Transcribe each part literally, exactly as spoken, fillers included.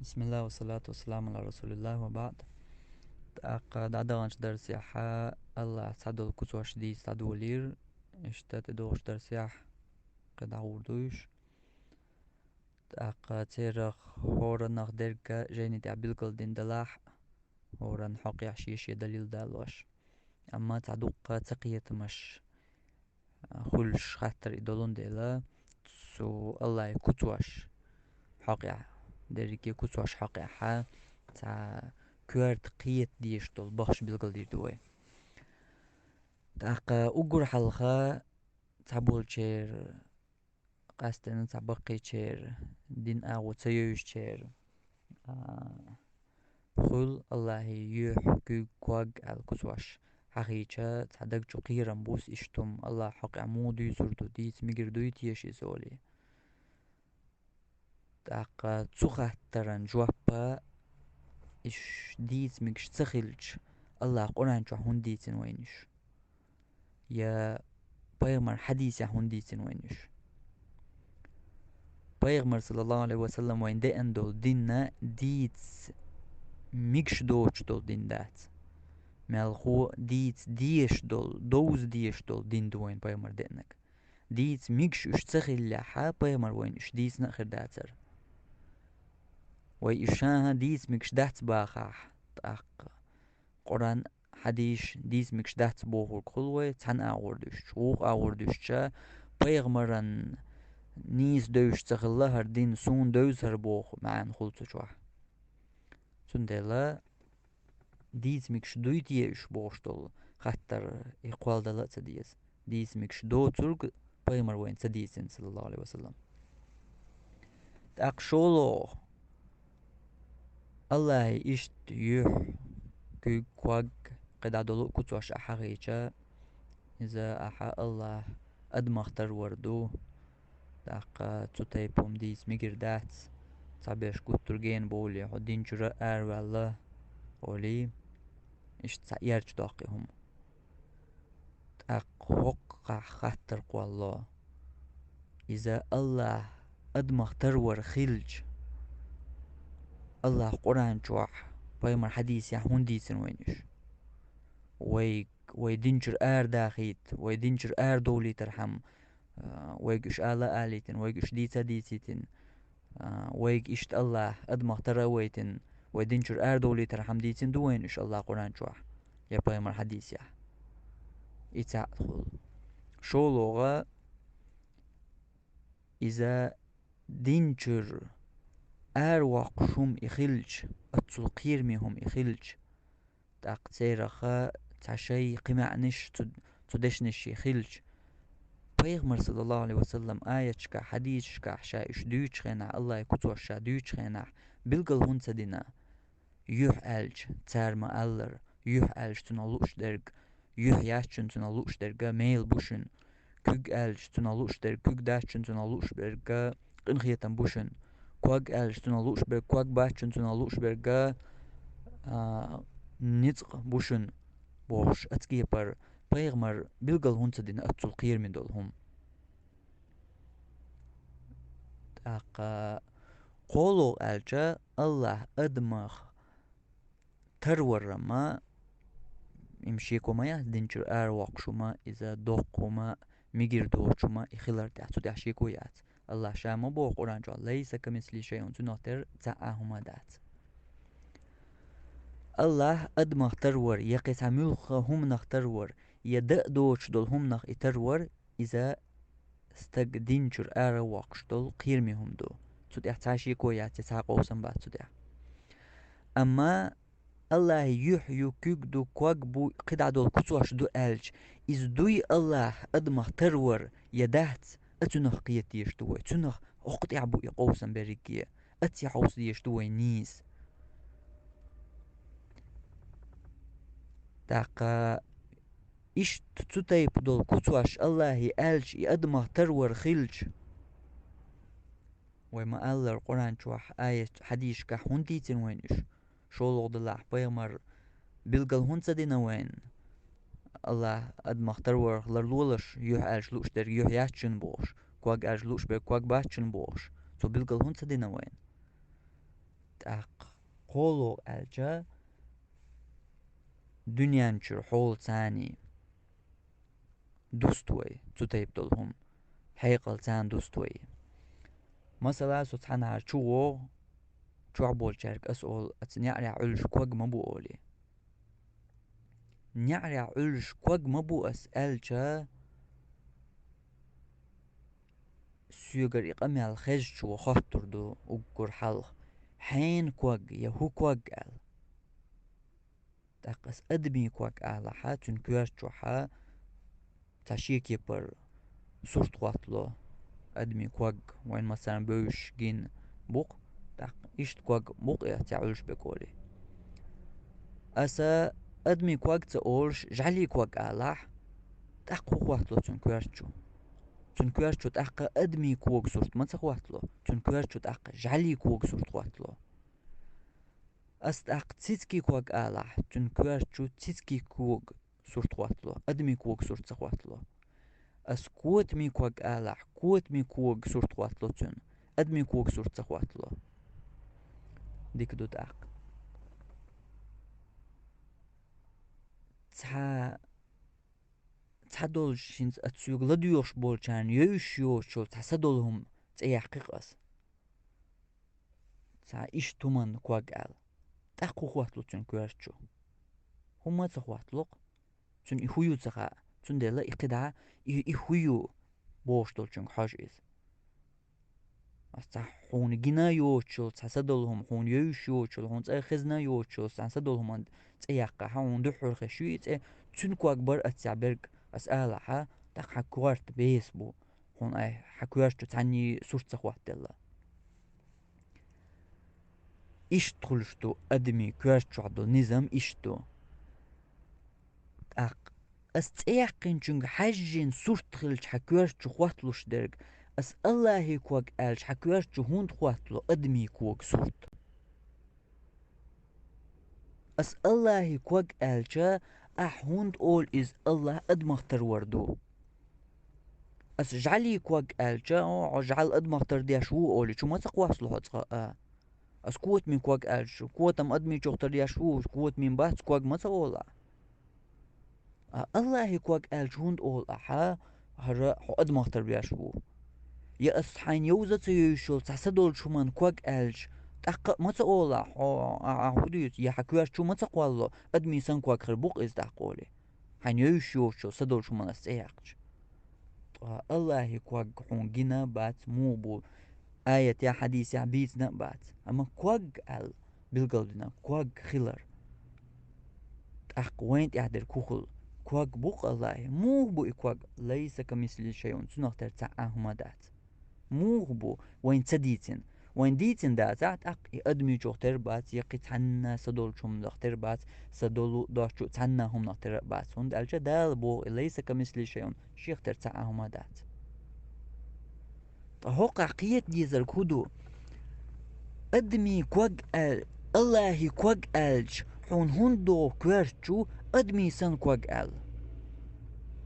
بسم الله والصلاة والسلام على رسول الله وبعد. ТӀаккха дӀадаханчу дарсехь Аллахь цхьадолу куцаш дийца дӀадолийра, иштта тӀедогӀучу дарсехь кхин дӀагӀур ду уьш. ТӀаккха церах хӀораннах дерг жайни тӀехь билгалдина далахь, хӀоранна хьокъехь шен-шен далил далош. Амма цхьа дуккха цакхетамаш хуьлуш хаттар и долун дела, цу Аллахьан куцаш хьокъехь, дерриге куцаш хьокъехь цхьа коьрта кхета дезаш долу бахаш билгалдийр ду вай. ТӀаккха уггар хьалха цхьаболчеран, къаьсттина цхьа баккхийчеран, дин агӀо ца евзачеран, а, хуьлу Аллахьан юьхь, куьг, ког аьлла куцаш хьахийча, цхьа даг чу кхерам бус, иштта хӀума Аллахьан хьокъехь муха дуьйцур ду, дийца мегар дуй теша иза олий. ТӀаккха цу хаттаран жоп, уьш дийца мегаш ца хилча, Аллахьа Къуръан чохь хӀунда дийцина вайна уьш? Я пайхамаран хьадисехь хӀунда дийцина вайна уьш? Пайхамар, саллаллаху Ӏалайхи ва саллам, вайна деана долу дин дийца мегаш доцуш долу дин дац. Мелхо дийца дезаш долу, довза дезаш долу дин ду вайна пайхамар деанарг. Дийца мегаш уьш ца хиллехь, пайхамар вайна уьш дийцина а хир дацара. Вай уьш ша дийца мегаш дац бахахь, тӀаккха Къуръан, хьадисаш дийца мегаш дац бохург хуьлу вай, цхьана агӀор дуьстича, вукху агӀор дуьстича, пайхамаран нийса девзаш ца хилла хӀара дин, суна девза хӀара боху маьӀна хуьлу цу чохь. Цундела дийца мегаш дуй те уьш бохуш долу хаттар, и кхолладала а ца деза. Дийца мегаш доцург пайхамар вайна ца дийцина, саллаллаху Ӏалайхи ва саллам. ТӀаккха шолгӀа, Аллахьан иштта юьхь, куьг, ког, кхидӀа долу а куцаш ахь хьахийча, иза ахьа Аллахь адамах тарвар ду. ТӀаккха цу тайпа хӀума дийца мегар дац, цхьаберш гуттар а гена бовлий, хьо дин чуьра араваьлла олий, иштта цхьа эрча доккху и хӀума. ТӀаккха хӀокхахь хаттар кхоллало: иза Аллахь адамах тарвар хилча, Аллахь Къуръан чохь, пайхамар хьадисехь хӀунда дийцина вайна уьш? Вай, вай дин чуьра арадахийта, вай дин чуьра арадовлийтархьама, а, вайга уьш ала а алийтина, вайга уьш дийца а дийцийтина, а, вайга иштта Аллахь адамах тара а вайтина, вай дин чуьра арадовлийтархьама дийцина ду вайна уьш Аллахь Къуръан чохь я пайхамар хьадисехь? И цхьаъ хуьлу. ШолгӀа, иза дин чуьра аравоккхуш хӀума и хилча, оццул кхераме хӀума и хилча, тӀаккха церах цхьа шай кхин маьӀнаш цу, цу дешнашкахь хилча, пайхамар, саллаллаху Ӏалайхи ва саллам, аяташкахь, хьадисашкахь ша уьш дуьйцучу хенахь, Аллахьан куцаш ша дуьйцучу хенахь, билгал хӀунда ца дина? Юьхь аьлча, цара ма-аллара, юьхь аьлча цунах лууш дерг, юьхь яц шуна цунах лууш дерг мел бу шуна. Куьг аьлча цунах лууш дерг, куьг дац шуна цунах лууш дерг къинхетам бу шуна. Ког аьлча цунах лууш берг, ког бац шуна цунах лууш берг, а, ницкъ бу шуна, бохуш, оцу кепара пайхамар билгал хӀунда ца дина оццул кхераме долу хӀума? ТӀаккха кхолло аьлча, Аллахь адамах тарвар ма, и шеко ма яц, дин чуьра аравоккхуш хӀума, иза доккха хӀума, мегар доцуш хӀума и хилар тӀехь, цу тӀехь шеко яц. Аллахь ша ма боху Къуръан чохь: «Лайса камислихи шайъун», цунах тера цхьа а хӀума дац. Аллахь адамах тарвар, я кхин цхьа муьлхха хӀуманах тарвар, я дан а доцуш долу хӀуманах и тарвар, иза стаг дин чуьра аравоккхуш долу кхераме хӀума ду. Цу тӀехь цхьа шеко яц, я цхьа къовсам бац цу тӀехь. Амма Аллахьан юьхь ю, куьг ду, ког бу, кхидӀа долу куцаш ду аьлча, иза дуй Аллахь адамах тарвар я дац, а цунах кхета дезаш ду вай. Цунах хӀокху тӀехь бу и къовсам берриге, а ци хьовса дезаш ду вай нийса. ТӀаккха иштта цу тайпа долу куцаш Аллахьан аьлча, и адамах тарвар хилча, вай ма-аллара, Къуръан чохь, аят, хьадисашкахь хӀунда дийцина вайна уьш? ШолгӀа делахь, пайхамар билгал хӀунда ца дина вайна? Аллахь адамах тарварх ларлолаш, юьхь аьлча лууш дерг юьхь яц шуна бохуш, ког аьлча лууш берг ког бац шуна бохуш, цо билгал хӀунда ца дина вайна? тӀаккха кхоалгӀа аьлча, дуьнен чуьра хьолаца цхьана дуст вай, цу тайпа долу хӀума, хьекъал цхьана дуст вай. Масала, со цхьанхьара чу вогӀу, чохь болчаьрга ас олу, аса неӀарехь Ӏуьллуш ког ма бу олий. НеӀарехь Ӏуьллуш ког ма бу ас аьлча, соьгара и къамел хезчо хоттур ду уггар хьалха: «Хьенан ког я хӀун ког?» аьлла. ТӀаккха ас адамийн ког алахьа, цуьнан коьрта чохьа цхьа шен кепара сурт хӀоттало. Адамийн ког вайн массарна бевзаш гина бу-кх, тӀаккха иштта ког бу-кх и ас цхьа Ӏуьллуш берг олий. Аса адамийн ког ца олуш, жӀаьлийн ког алахь, тӀаккха хӀун хӀоттало цуьнан коьрта чу? Цуьнан коьрта чу тӀаккха адамийн кога сурт ма ца хӀоттало, цуьнан коьрта чу тӀаккха жӀаьлийн кога сурт хӀоттало. Ас тӀаккха цицкийн ког алахь, цуьнан коьрта чу цицкийн кога сурт хӀоттало, адамийн кога сурт ца хӀоттало. Ас котамийн ког алахь, котамийн кога сурт хӀоттало цуьнан, адамийн кога сурт ца хӀоттало. Дика ду тӀаккха. Цхьа, цхьа долчу хӀинца аса соьга ладоьгӀуш болчарна евзаш йоцучул цхьа са долу хӀума цӀе яккхи-кх ас. Цхьа иштта хӀуманна ког аьлла. ТӀаккха хӀун хӀоттало цуьнан коьрта чу? ХӀумма а ца хӀоттало-кх. Цуьнан и хӀун ю ца хаьа. Цундела и кхидӀа, и, и хӀун ю бохуш долчуьнга хьожу иза. Ас цхьа хьуна гина йоцучул цхьа са долу хӀума, хьуна евзаш йоцучул, хьуна цӀа хезна йоцучул цхьа са долу хӀуманна цӀе яккхахьа, хьуна дуьххьара хезаш ю и цӀе, цуьнан ког бара ас цхьа берг, ас алахьа, тӀаккха хьан коьрта беса бу. Хьуна айхьа хьан коьрта чу цхьанний сурт ца хӀоттаделла. Иштта хуьлуш ду адамийн коьрта чохь долу низам, иштта ду. ТӀаккха ас цӀе яьккхинчуьнга хьаьжжина сурт хилча хьан коьрта чу хӀотталуш дерг, ас Аллахьий ког аьлча хьан коьрта чу хӀунда хӀоттало адамийн кога сурт? Ас Аллахьий ког аьлча, ахь хӀунда олу иза Аллахь адамах тарвар ду? Ас жӀаьлийн ког аьлча, о, хьо жӀаьла адамах тардеш ву олий, чу ма ца кхоссало хьо цкъа а? Ас котамийн ког аьлча, котам адамийн чух тардеш ву, котамийн бац ког ма ца олу ахь? А Аллахьий ког аьлча хӀунда олу ахьа, хӀара хьо адамах тарбеш ву? Я ас хьайна йовза а ца йовзуш йолу цхьа са долчу хӀуманна ког аьлча, тӀаккха а ма ца олу ахь, хьо, а, а, хӀун дуьйцу, я хьан коьрта чу ма ца кхоллало, адамийн санна ког хир бу-кх иза тӀаккха олий? Хьайна йовзуш йоцучу са долчу хӀуманна ас цӀе яьккхича. Ткъа Аллахьий ког хьуна гина а бац, муха бу, аятехь, хьадисехь бийцина а бац. Амма ког аьлла билгалдина, ког хилар. ТӀаккха вайн тӀехь дерг хӀун хуьлу? Ког бу-кх Аллахьий. Муха бу и ког? «Лайса камислихи шайъун», цунах тера цхьа а хӀума дац. Муха бу? Вайн ца дийцина. Вайн дийцина дацахь, тӀаккха и адамийн чух тера бац, я кхин цхьанна са долчу хӀуманах тера бац, са долу, доцчу цхьанна хӀуманах тера а бац. ХӀунда аьлча Дала боху: «Лайса камислихи шайъун», шех тера цхьа а хӀума дац. Ткъа хӀокхахь кхета дезарг хӀун ду? Адамийн ког аьл-, Аллахьий ког аьлча, хьуна хӀунда догӀу коьрта чу адамийн санна ког аьлла?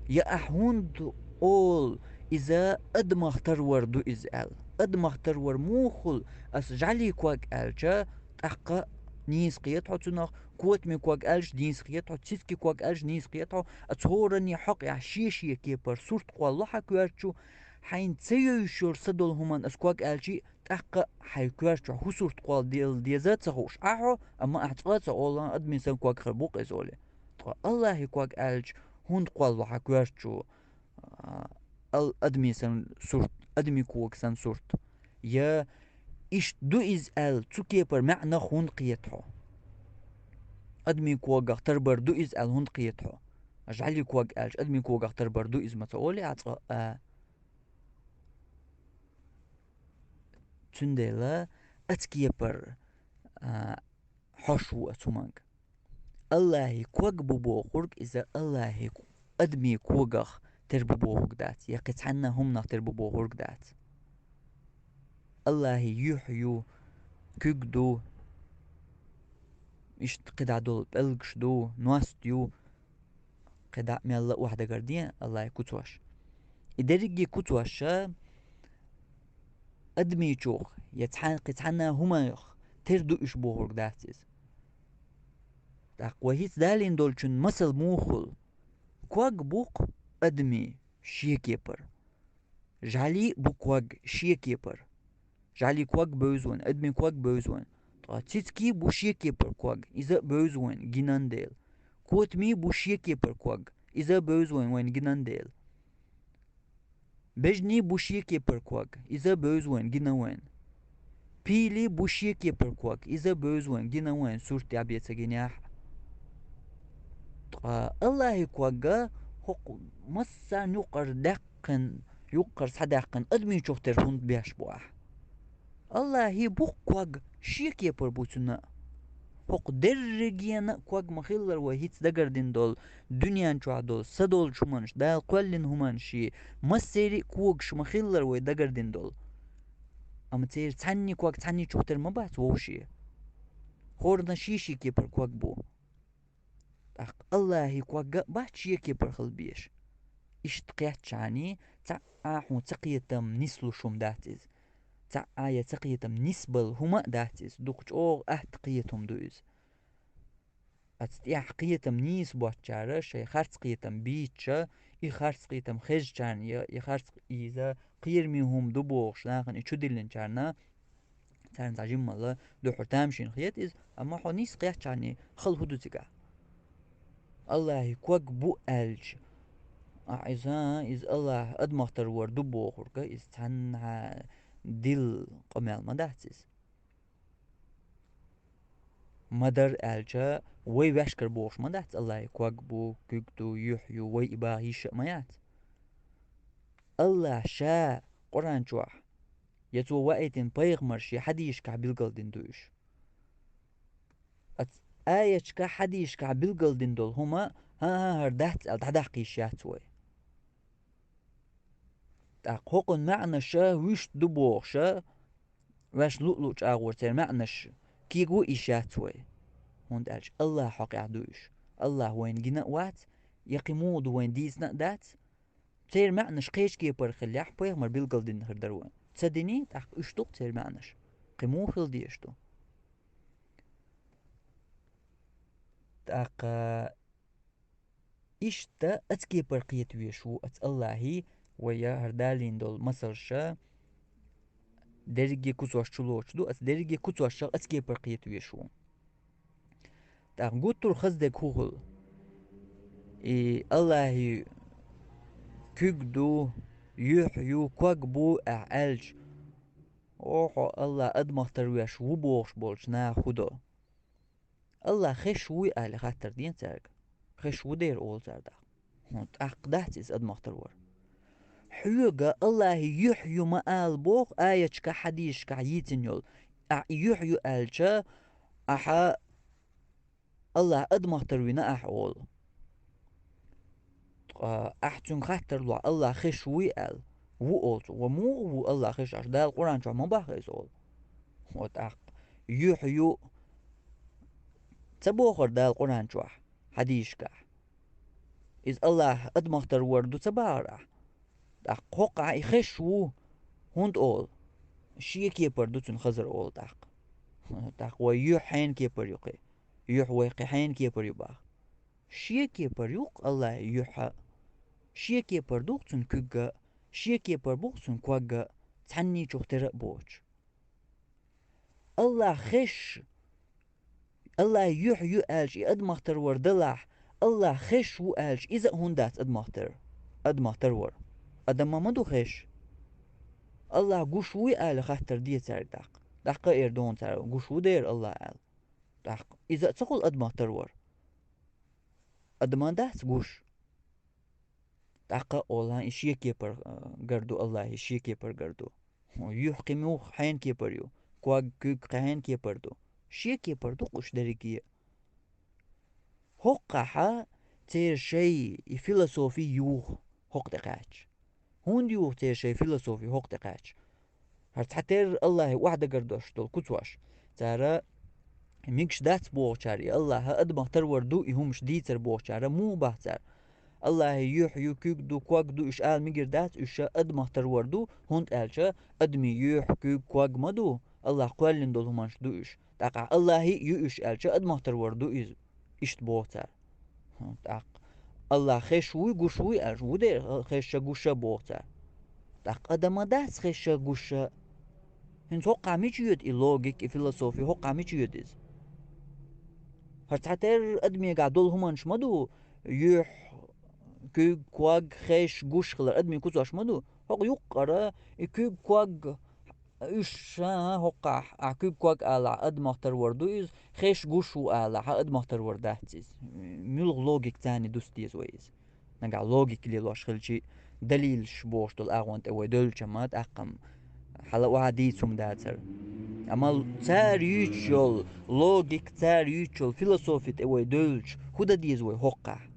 Я ахь хӀунда олу иза адамах тарвар ду иза аьлла? Адамах тарвар муха хуьлу? Ас жӀаьлийн ког аьлча, тӀаккха нийса кхета хьо цунах, котамийн ког аьлча нийса кхета хьо, цицкийн ког аьлча нийса кхета хьо, ас хӀоранний хьокъехь шен-шен кепара сурт кхоллало хьан коьрта чу, хьайна ца йовзуш йолу са долу хӀуманна ас ког аьлча, тӀаккха хьайн коьрта чохь хӀун сурт кхолладелла деза а ца хууш Ӏа хьо, амма ахь цкъа а ца олу, адамийн санна ког хир бу-кх иза олий. Ткъа Аллахьий ког аьлча, хӀунда кхоллало хьан коьрта чу, а, ал-, адамийн санна сурт, адамийн кога санна сурт? Я иштта ду иза аьлла, цу кепара маьӀнах хӀунда кхета хьо? Адамийн когах тарбар ду иза аьлла хӀунда кхета хьо? ЖӀаьлийн ког аьлча, адамийн когах тарбар ду иза ма ца олий ахь цкъа а? Цундела ас кепара, а, хьош ву ас хӀуманга. Аллахьий ког бу бохург иза Аллахьий адамийн когах тера бу бохург дац, я кхин цхьанна хӀуманах тера бу бохург дац. Аллахьий юьхь ю, куьг ду, иштта кхидӀа долу пӀелгаш ду, ност ю, кхидӀа мелла а охьадагар де Аллахьий куцош. И дерриге куцош адамийн чух я цхьан-, кхин цхьанна хӀуманах тера ду уьш бохург дац иза. ТӀаккха вай хӀинца далийна долчун масал муха хуьлу? Ког бу-кх адамийн шен кепара. ЖӀаьлин а бу ког шен кепара. ЖӀаьлин ког бевза вайна, адамийн ког бевза вайна. Ткъа цицкийн а бу шен кепара ког, иза а бевза вайна гинан дела. Котамийн а бу шен кепара ког, иза а бевза вайна, вайна гинан дела. Бежанийн а бу шен кепара ког, иза а бевза вайна, гина вайна. Пийлин а бу шен кепара ког, иза а бевза вайна, гина вайна, сурт я бен ца гинехь а. Ткъа Аллахьан ког хӀокху массарна юккъара даьккхина, юккъара схьадаьккхина адамийн чух тера хӀунда беш бу ахь? Аллахьан бу-кх ког, шен кепара бу цуьнан а. ХӀокху дерригенан а ког ма-хиллара вай хӀинца дагардина долу дуьнен чохь долу са долчу хӀуманаш, Дала кхоьллина хӀуманаш, массеран а когаш ма-хиллара вай дагардина долу. Амма церан цхьанний ког цхьанний чух тера ма бац вовшийн. ХӀоранна шен-шен кепара ког бу. ТӀаккха Аллахьан ког а бац шен кепара хила безаш. Иштта кхетчахьана, цхьа а хьуна ца кхетам нислуш хӀума дац иза. Цхьа а я ца кхетам нисбала хӀума а дац иза, дукха чӀогӀа атта кхета хӀума ду иза. Оцу тӀехь кхетам нийса боцучара, шайн харц кхетам бийцича, и харц кхетам хезначарна я и харц иза кхераме хӀума ду бохуш нахана и чу диллинчарна, царна цхьа жиммал дуьххьара тамашийна хета иза, амма хьо нийса кхетчахьана хала хӀун ду цигахь? Аллахьан ког бу аьлча, а, иза, иза Аллахь адамах тара вар ду бохург, иза цхьаннахьа дилла къамел ма дац иза. Ма-дарра аьлча, вай ваьшкара бохуш ма дац, Аллахьан ког бу, куьг ду, юьхь ю, вай и баха йиш а ма яц. Аллахь Ша Къуръан чохь, я Цо ваийтина пайхамарш, я хьадисашкахь билгалдина ду уьш. Оцу аяташкахь, хьадисашкахь билгалдина долу хӀума, хӀан-хӀа, хӀара дац аьлла, дӀадаккха йиш яц вай. ТӀаккха хӀокхун маьӀнаша вуьшта ду бохуша, ваьш луъ-луъ чӀагӀо церан маьӀнаш кегийта йиш яц вай. ХӀунда аьлча Аллахьан хьокъехь ду уьш. Аллахь вайна гина а вац, я кхин муха ду вайна дийцина а дац. Церан маьӀнаш кхечу кепара хиллехь, пайхамар билгалдина хир дара вайна. Ца дини, тӀаккха уьш ду-кх церан маьӀнаш. Кхин муха хила дезаш ду? ТӀаккха иштта оцу кепара кхета везаш ву оцу Аллахьан, вай я хӀара далийна долу масалша, дерриге куцаш чулоцуш ду, оцу дерриге куцашах оцу кепара кхета везаш ву. ТӀаккха гуттар а хаза дерг хӀун хуьлу? И Аллахьан куьг ду, юьхь ю, ког бу ахь аьлча, о, хьо Аллахь адамах тара веш ву бохуш болчу наха хӀун до? Аллахь хезаш вуй аьлла хаттар ден цаьрга. Хезаш ву дера олу цара тӀаккха. ХӀун, тӀаккха дац иза адамах тара вар? Хьоьга Аллахьан юьхь ю ма ала боху аяташкахь, хьадисашкахь йийцина йолу. Ахь и юьхь ю аьлча, ахьа Аллахь адамах тара вина ахь олу. Ткъа ахь цуьнга хаттар лохь, Аллахь хезаш вуй аьлла, ву олу цо. Ва муха ву Аллахь хезаш, Дала Къуръан чохь ма боху иза олу. Ва тӀаккха юьхь ю ца бохура Дала Къуръан чохь, хьадисашкахь? Иза Аллахь адамах тара вар ду ца бохура ахь? ТӀаккха хӀокхахь и хезаш ву, хӀунда олу? Шен кепара ду цуьнан хазар олу тӀаккха. ТӀаккха вай юьхь хьенан кепара ю кхин? Юьхь вай кхин хьенан кепара ю боху? Шен кепара ю-кх Аллахьан юьхь а, шен кепара ду-кх цуьнан куьг а, шен кепара бу-кх цуьнан ког а, цхьаннийчух тера а боцуш. Аллахь хезаш, Аллахьан юьхь ю аьлча, и адамах тара вар далахь, Аллахь хезаш ву аьлча, иза а хӀунда дац адамах тара, адамах тара вар? Адам ма ма ду хезаш. Аллахь гуш вуй аьлла хаттар де цаьрга тӀаккха. ТӀаккха а эр ду хьуна цара, гуш ву дера Аллахь аьлла. ТӀаккха иза а ца хуьлу адамах тара вар? Адам ма дац гуш. ТӀаккха а олу, и шен кепара, а, гар ду Аллахь, и шен кепара гар ду. Юьхь кхин муха хьенан кепара ю? Ког, куьг кхин хьенан кепара ду? Шен кепара ду-кх уьш дерриге а. ХӀокхахь церан шайн и философи юху хӀокху тӀе кхаьчча. ХӀунда юху церан шайн философи хӀокху тӀе кхаьчча? ХӀара цхьатерра Аллахье охьадагардош долу куцош. Цара мегаш дац бохучара, и Аллахь адамах тара вар ду, и хӀумаш дийцар бохучара муха боху цара? Аллахье юьхь ю, куьг ду, ког ду, уьш ала мегар дац, уьш адамах тара вар ду, хӀунда аьлча адамийн юьхь, куьг, ког ма ду. Аллахь кхоьллина долу хӀуманаш ду уьш. ТӀаккха Аллахьи а ю уьш аьлча, адамах тарвар ду иза. Иштта боху цара. ТӀаккха Аллахь хезаш вуй, гуш вуй аьлча, ву дера хезаш а, гуш а боху цара. ТӀаккха адам а дац хезаш а, гуш а. ХӀинца хӀокхахь мича йоьду и логика, и философия, хӀокхахь мича йоьду иза? ХӀара цхьатерра адамегахь долу хӀуманаш ма ду, юьхь, куьг, ког, хезаш, гуш хилар адамийн куцош ма ду. ХӀокху юккъара и куьг, ког, уьш, а, хӀокхахь, ахь куьг, ког алахь, адамах тарвар ду иза, хезаш, гуш ву алахь, адамах тарвар дац иза. Муьлха логика царна дуста деза вай иза? Нагахь логика лелош хилчи, далилаш бохуш долу агӀон тӀе вай девлча ма тӀаккха-м хьала охьа дийца хӀума дацара. Амма цара юьйцуш йолу логика, цара юьйцуш йолу философи тӀе вай девлча, хӀун дан деза вай хӀокхахь?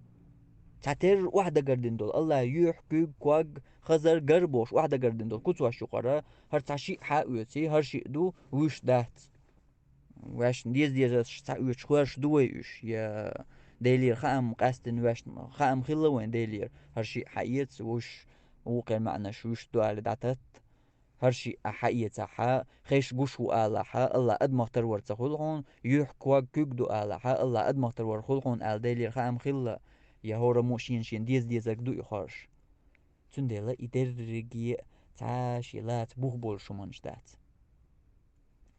Цхьатерра охьадагардина долу, Аллахь юьхь, куьг, ког, хазар, гар бохуш охьадагардина долу куцош юкъара, хӀара цхьа шиъ хьаоьций, хӀара шиъ ду, вуьш дац. Ваьшна деза-дезарш цхьаоьцуш хӀорш ду вай уьш, я Делера хаам къаьстина ваьшна хаам хилла вайн Делера, хӀара шиъ хьаэца, вуьш, вукхеран маьӀнаш вуьш ду аьлла дӀататта. ХӀара шиъ ахь хьаэцахьа, хезаш, гуш ву алахьа, Аллахь адамах тарвар ца хуьлу хьуна, юьхь, ког, куьг ду алахьа, Аллахь адамах тарвар хуьлу хьуна аьлла Делера хаам хилла, я хӀора мо шена-шена деза-дезарг ду и хӀорш. Цундела и дерриге а цхьа а шен лаца бух болуш хӀуманаш дац.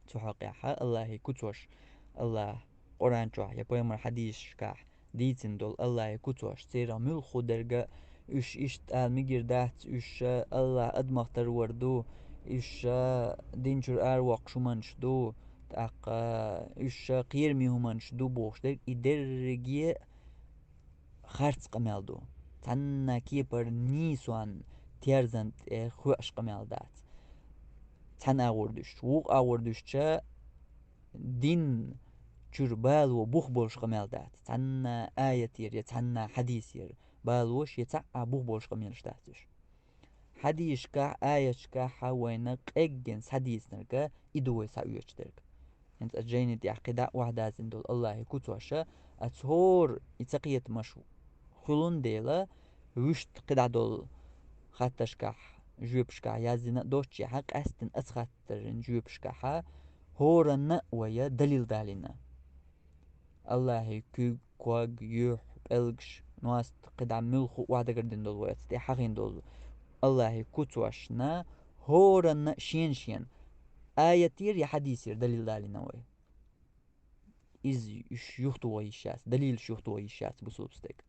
Цу хьокъехь Аллахьи куцош, Аллахь Къуръан чохь я пайхамар хьадисашкахь дийцина долу Аллахьи куцош, церан муьлхха дерг а, уьш иштта ала мегар дац, уьш Аллахь адамах тарвар ду, уьш дин чуьра аравоккхуш хӀуманаш ду, тӀаккха уьш кхераме хӀуманаш ду бохуш дерг, и дерриге а харц къамел ду. Цхьанна кепара нийсонан терзан тӀе хоьуш къамел дац. Цхьана агӀор дуьстича, вукху агӀор дуьстича, дин чуьра бало бух болуш къамел дац. Цхьанна аятера я цхьанна хьадисера балош я цхьа а бух болуш къамелаш дац уьш. Хьадисашкахь, аяташкахь вайна къеггина схьадийцинарг и ду вай схьаоьцуш дерг. ХӀинца аса жайни тӀехь кхидӀа а охьададзина долу Аллахьи куцоша, аса хӀора и ца кхетамаш хуьлун дела, вуьшта кхидӀа долу хаттаршкахь, жоьпашкахь яздина а доццушехь, къаьсттина аса хаттарийн жоьпашкахь хӀоранна а вай далил далийна. Аллахьи куьг, ког, юьхь, пӀелгаш, ност, кхидӀа муьлхха охьадагардина долу вай, оцу тӀе хьахийна долу Аллахьи куцошна хӀоранна а шен-шен аятера я хьадисера далил далийна вай. Иза уьш юхатоха йиш яц, далилаш юхатоха йиш яц бусулба стеган.